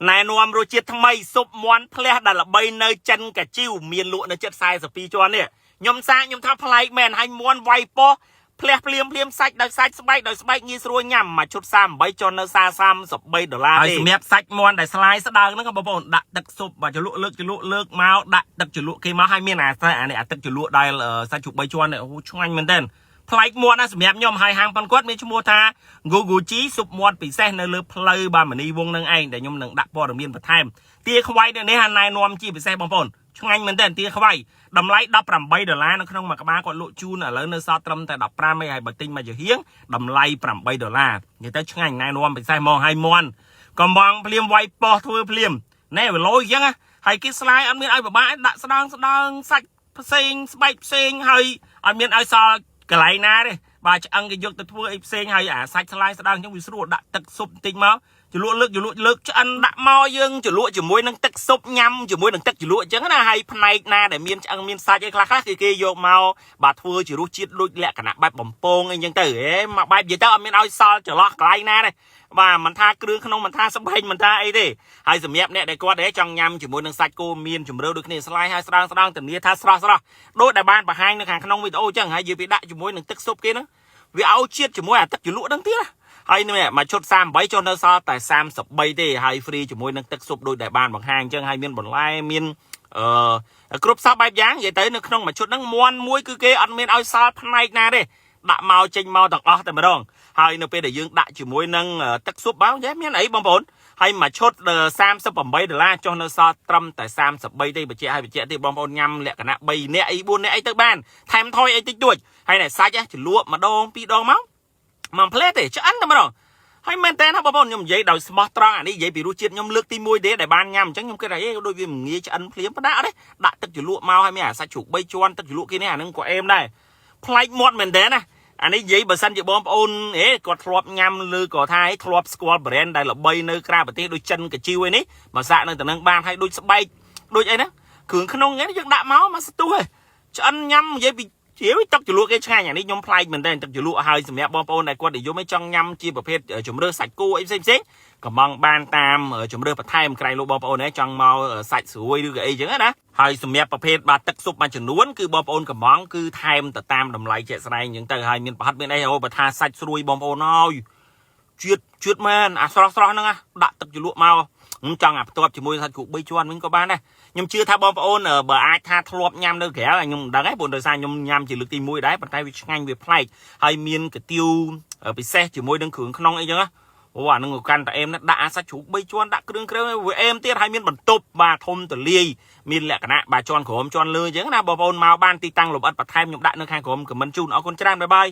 ណែនាំរសជាតិថ្មីស៊ុបមាន់ផ្លះដែលល្បីនៅចិនកាជីវមានលក់នៅចិត្ត42ជាន់នេះខ្ញុំសាកខ្ញុំថាប្លែកមែនហើយមាន់វាយប៉ោះផ្លះភ្លាមភ្លាមសាច់ដោយសាច់ស្បែកដោយស្បែកងាយស្រួលញ៉ាំមួយឈុត38ចុះនៅ33ដុល្លារ ហើយ ទេ សម្រាប់សាច់មាន់ដែលស្លាយស្ដើងហ្នឹងបងប្អូនដាក់ទឹកស៊ុបបាទជ្រលក់លើកជ្រលក់លើកមកដាក់ទឹកជ្រលក់គេមកហើយមានអាអានេះអាទឹកជ្រលក់ដែលសាច់ជ្រូកបីជាន់នេះអូឆ្ងាញ់មែនទែនប្លែកមាត់ណាសម្រាប់ខ្ញុំហើយហាងប៉ុនគាត់មានឈ្មោះថា Goguchi ស៊ុបមាន់ពិសេសនៅលើផ្លូវបាទមនីវងនឹងឯងដែលខ្ញុំនឹងដាក់ព័ត៌មានបន្ថែមទាខ្វៃនៅនេះហាណែនាំជាពិសេសបងប្អូនឆ្ងាញ់មែនទែនទាខ្វៃតម្លៃ18ដុល្លារនៅក្នុងមួយក្បាលគាត់លក់ជូនឥឡូវនៅសល់ត្រឹមតែ15ឯងហើយបើទិញមួយចំហៀងតម្លៃ8ដុល្លារនិយាយទៅឆ្ងាញ់ណែនាំពិសេសហ្មងហើយមាន់កំងភ្លាមវាយប៉ោះធ្វើភ្លាមណែវាលយអញ្ចឹងណាហើយគេស្លាយអត់មានឲ្យពិបាកដាក់ស្ដើងស្ដើងសាច់ផ្សេងស្បែកផ្សេងហើយអត់មានឲ្យសល់កន្លែងណាទេបាទឆ្អឹងគេយកទៅធ្វើអីផ្សេងហើយអាសាច់ស្លាយស្ដើងអញ្ចឹងវាស្រួលដាក់ទឹកស៊ុបបន្តិចមកជ្រលក់លើកជ្រលក់លើកឆ្អិនដាក់មកយើងជ្រលក់ជាមួយនឹងទឹកស៊ុបញ៉ាំជាមួយនឹងទឹកជ្រលក់អញ្ចឹងណាហើយផ្នែកណាដែលមានឆ្អឹងមានសាច់អីខ្លះខ្លះគឺគេយកមកបាទធ្វើជារសជាតិដូចលក្ខណៈបែបបំពងអីអញ្ចឹងទៅហេមកបែបនិយាយទៅអត់មានឲ្យសល់ចន្លោះកន្លែងណាទេបាទមិនថាគ្រឿងក្នុងមិនថាស្បែកមិនថាអីទេហើយសម្រាប់អ្នកដែលគាត់ទេចង់ញ៉ាំជាមួយនឹងសាច់គោមានជំរឿដូចគ្នាស្លាយហើយស្ដើងស្ដើងធានាថាស្រស់ស្រស់ដូចដែលបានបង្ហាញនៅខាងក្នុងវីដេអូអញ្ចឹងហើយយើងវាដាក់ជាមួយនឹងទឹកស៊ុបគេហ្នឹងវាឲ្យជាតិជាមួយអាទឹកជ្រលក់ហ្នឹងទៀតណាហើយនេះមួយឈុត38ចុះនៅសល់តែ33ទេហើយ free ជាមួយនឹងទឹកស៊ុបដូចដែលបានបង្ហាញអញ្ចឹងហើយមានបន្លែមានអឺគ្រប់សពបែបយ៉ាងនិយាយទៅនៅក្នុងមួយឈុតហ្នឹងមាន់មួយគឺគេអត់មានឲ្យសល់ផ្នែកណាទេដាក់មកចេញមកទាំងអស់តែម្ដងហើយនៅពេលដែលយើងដាក់ជាមួយនឹងទឹកស៊ុបបងចេះមានអីបងប្អូនហើយមួយឈុត38ដុល្លារចុះនៅសល់ត្រឹមតែ33ទេបញ្ជាក់ឲ្យបញ្ជាក់ទេបងប្អូនញ៉ាំលក្ខណៈ3នាក់អី4នាក់អីទៅបានថែមថយអីតិចតួចហើយណែសាច់ជ្រលក់ម្ដងពីរដងមកមួយផ្លែទេឆ្អិនតែម្ដងហើយមែនតើណាបងប្អូនខ្ញុំនិយាយដោយស្មោះត្រង់អានេះនិយាយពីរសជាតិខ្ញុំលើកទី1ទេដែលបានញ៉ាំអញ្ចឹងខ្ញុំគិតថាអេដូចវាមិនងាយឆ្អិនភ្លាមប៉ុន្តែអត់ទេដាក់ទឹកជ្រលក់មកហើយមានអាសាច់ជ្រូក3ជាន់ទឹកជ្រលក់គេនេះអាហ្នឹងក៏អេមដែរប្លែកមាត់មែនតើណាអានេះនិយាយបើសិនជាបងប្អូនអេគាត់ធ្លាប់ញ៉ាំឬក៏ថាឯងធ្លាប់ស្គាល់ brand ដែលល្បីនៅក្រៅប្រទេសដូចចិនកាជីវអីនេះមកសាកនៅតំណឹងបានហើយដូចស្បែកដូចអីណាគ្រឿងក្នុងហ្នឹងយើងដាក់មកមកស្ទុះឯងឆ្អិនញ៉ាំនិយាយពីជាវទឹកជ្រលក់គេឆ្ងាញ់អានេះខ្ញុំប្លែកមែនតើទឹកជ្រលក់ហើយសម្រាប់បងប្អូនដែលគាត់និយមឯងចង់ញ៉ាំជាប្រភេទជំរឿសាច់គោអីផ្សេងផ្សេងកំងបានតាមជំរឿបន្ថែមក្រែងលោកបងប្អូនឯងចង់មកសាច់ស្រួយឬក៏អីចឹងណាហើយសម្រាប់ប្រភេទបាទទឹកស៊ុបមួយចំនួនគឺបងប្អូនកំងគឺថែមទៅតាមតម្លៃជាក់ស្ដែងចឹងទៅហើយមានប្រហិតមានអីអូបើថាសាច់ស្រួយបងប្អូនអើយជាតិជាតិមែនអាស្រស់ស្រស់ហ្នឹងដាក់ទឹកជ្រលក់មកចង់អាផ្ទាប់ជាមួយសាច់ជ្រូក3ជាន់វិញក៏បានដែរខ្ញុំជឿថាបងប្អូនបើអាចថាធ្លាប់ញ៉ាំនៅក្រៅខ្ញុំមិនដឹងទេព្រោះដោយសារខ្ញុំញ៉ាំជាលើកទី1ដែរប៉ុន្តែវាឆ្ងាញ់វាប្លែកហើយមានកាទៀវពិសេសជាមួយនឹងគ្រឿងក្នុងអីចឹងណាអូអានឹងកាន់តែអេមណាស់ដាក់អាសាច់ជ្រូក3ជាន់ដាក់គ្រឿងគ្រឿងវាអេមទៀតហើយមានបន្ទប់បាទធំទលាយមានលក្ខណៈបាទជាន់ក្រោមជាន់លើអញ្ចឹងណាបងប្អូនមកបានទីតាំងលម្អិតបន្ថែមខ្ញុំដាក់នៅខាងក្រោម comment ជូនអរគុណច្រើន bye bye.